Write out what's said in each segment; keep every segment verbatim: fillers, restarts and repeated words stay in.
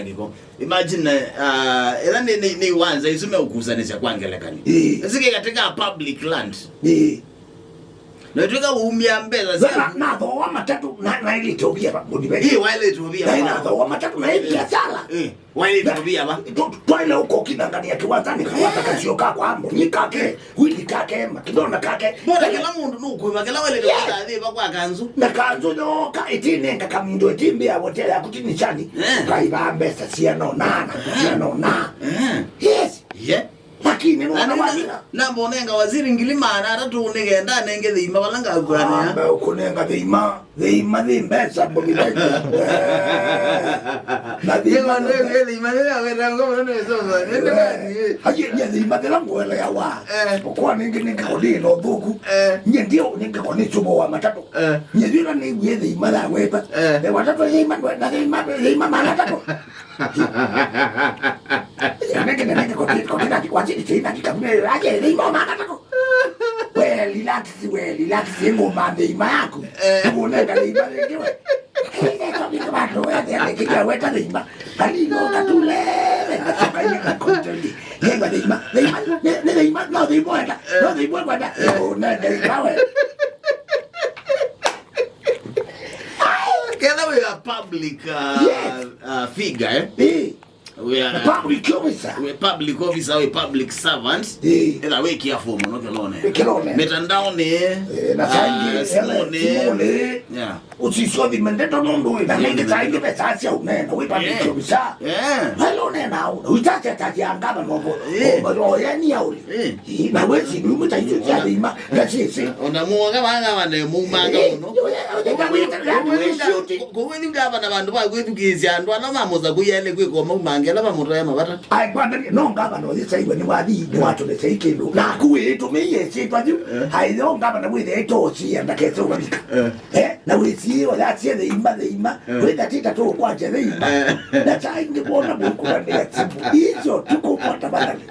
kĩko. Imagine, uh, ĩla nĩ, nĩ, nĩ iwanza isu meũkusanĩsya kwa ngelekany'o. Ĩĩ. Ĩsu kĩ katika public land. Ĩĩ. Na ĩtwĩka uumia mbesa sya na, na thooa matatũ na, na ilitoria mũthibeni. Ĩĩ, wailĩtũvia. Na ina thooa matatũ na ĩ biashara. Ĩĩ. Wailĩtũvia va? Tu-, twaile ũkokithangania kĩwanzanĩ kawata kasio ka kwa mbonyi kake, wili kake, makidona kake. Mbona kĩla mũndũ nũkwĩva, kĩla wailĩtũvia. Yes. Thĩva kwa kanzu. Na kanzu yoka, ĩtinenga kamindo, ĩtimbĩa hotel yaku tinichani. Eh. Kaivaa mbesa sianona, eh, sianona. Eh. Yes. Yeah. Lakini nũona wamina. Namba ũnenga waziri ngili maana atatũ nĩ kenda anenge thĩima vala ngakuanĩa. Ambe ũkũnenga thĩima, thĩima thĩ mbesa mbũmithenya. Na thĩima thĩ mbesa. Thĩima thĩ ya wenda ngoma nĩ sosa. Nende bani. Aye, nye thĩima thĩla ngweleawa. Eh. Kwa nĩngĩ nĩngĩkwa ndĩ na ũthũku. Eh. Nye ndio nĩngĩkwa nĩ chubo wa matatũ. Eh. Nye thĩla nĩwie thĩima ya weta. Eh. Eh, watatũ thĩima, na thĩima, thĩima maana atatũ. Nenge, nenge, koti, koti na kikwati, kiti na kikamune, aje, thĩima maana atatũ. We, relax, we, relax, ngoma thĩima yaku. Eh. Ngũnenga thĩima rĩngĩ we. Ĩĩ, kwa vitu watu, we, thĩima, kĩnya weta thĩima. Kali no katule, we, kasoka ine ka content. Ngenga thĩima, thĩima, nĩ, nĩ thĩima, no thĩima wenda, no thĩima wenda. Ngũnenga thĩima we. Ketha wĩ a public, uh, yes, uh, figure, eh? Eh. Wĩ a public officer. Wĩ public officer, wĩ public servant. Eh. Etha wĩ careful mũno kĩla ũneena. Kĩla ũneena. Mitandaoni, eh, na saingi, uh, simũnĩ, simũnĩ. Yeah. Ũsisyo thima ndeto nũndũ wĩ na nĩngĩ saingi pesa sya ũneena, wĩ public officer. Yeah. Wala ũneena au, ũitatya tatya ngama mambo. Eh. Oyeni auli. Eh. Ĩĩ, na wĩsĩ nĩ umĩta icio sya thĩima, na syĩsĩ. Ona mũoga wa gavana mũmanga mũno. Kũwĩthi gavana vandũ va kwĩthukĩĩsya andũ ala mamũsakũie aĩle kwĩka o maumange ala mamũtonya mavata. Ai, kwambĩrĩria, no ngavana ũyĩsaiwe nĩ wathi, nĩ watũmĩsei kĩndũ. Naku wĩĩtũmĩie ĩsyĩtwa yu, eh, aĩthe o ngavana wĩthĩa ĩtosia ndakese ũvavika. Eh. Eh, na wĩsiĩo yasye thĩima, thĩima, eh, wĩthatĩta tũũkwatya thĩima. Eh. Na saa ingĩ wona mũikuvanĩa simu. Icio tukũkwata vanani.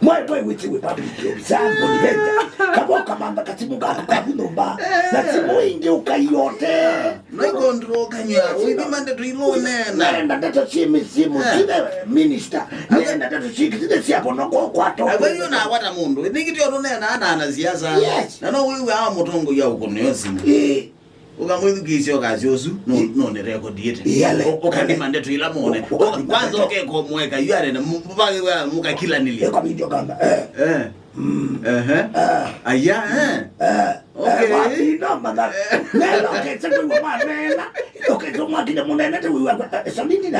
Mwaĩ, mwaĩ wĩsĩ wĩ public officer, mboni venza. Kavo kamamba kasimu kaku kaku nyũmba. Na simu ingĩ ũkaiote. No ikontrol kanywa, ũithima ndeto ila ũneena. Naenda ndeto syĩ simu, eh, sithe minister. Naenda ndeto syĩ sithe sya kono kwa kwa to. Akweli ona akwata mũndũ. Nĩngĩ tyo tũneena na ana siasa. Yes. Na no wĩw'a awa mũtongoria ũkũnĩo simu. Eh. Ũkamwĩthukĩĩsya ũkasya ũsu, no, ĩ-, no nĩ record ĩte. Ĩale. Ũ-, ũkathima ndeto ila mone. Ũ-, ũkathima kwanza ndeto. Ũkeka ũmũeka, yu arenda mũ-, mũvage wa mũkakilanĩlya. Eka video kamba, eh. Eh. Mm. Ehe. Eh. Aya, eh. Eh. Okay. Eh, wapi no, mother. Eh. Neno kese kwa mwana. Neno kese mwakinya mũnene te wiwa, eh, salini na